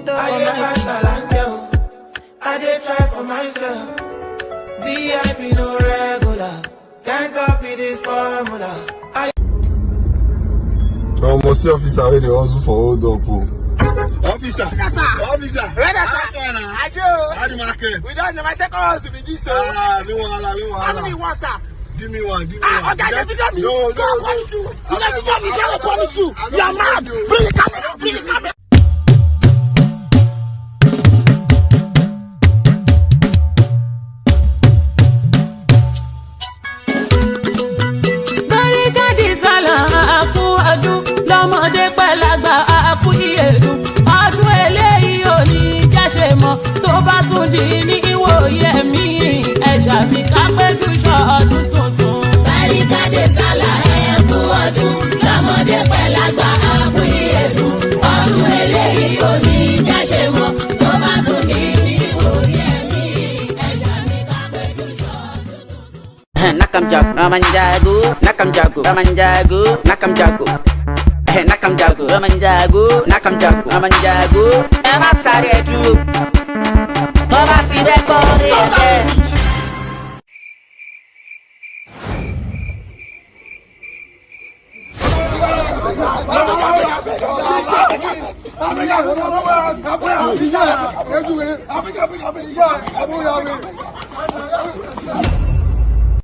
I dey find o. I dey try for myself. VIP no regular. Can't copy this formula. I Omo, see officer wey dey hustle for hold up o. Officer! Officer! Brother, sir. Ajo. How the market? We don na my second house be this o. Ah, no wahala, no How many wahala. you want, sir? Give me one, give me Ah, one. oga, you video me. No, no, God no. punish you. You dey video me, God go punish you. You are mad. Bring the camera, bring the camera. Báríkàdì sálà, àkú ọdún lọ́mọdé pẹ̀lágbà, àkú ìyèdùn ọdún eléyìí ò ní jáṣe mọ́. Tó bá tún di ní ìwòye mi, ẹ̀ṣà mi ká péjú sọ ọdún tuntun. Báríkàdé sálà, ẹ̀kú ọdún lọ́mọdé pẹ̀lágbà, àkú ìyèdùn ọdún eléyìí ò ní jáṣe mọ́. Tó bá tún di ní ìwòye mi, ẹ̀ṣà mi ká péjú sọ ọdún tuntun. Nakam jago, Raman jago, nakam jago, Raman jago, nakam jago. Nakam jago, Raman jago, nakam jago, Raman jago. Ẹ má sáré jù, tó bá sì bẹ́ kọ́ rí Stop that ẹ̀. message.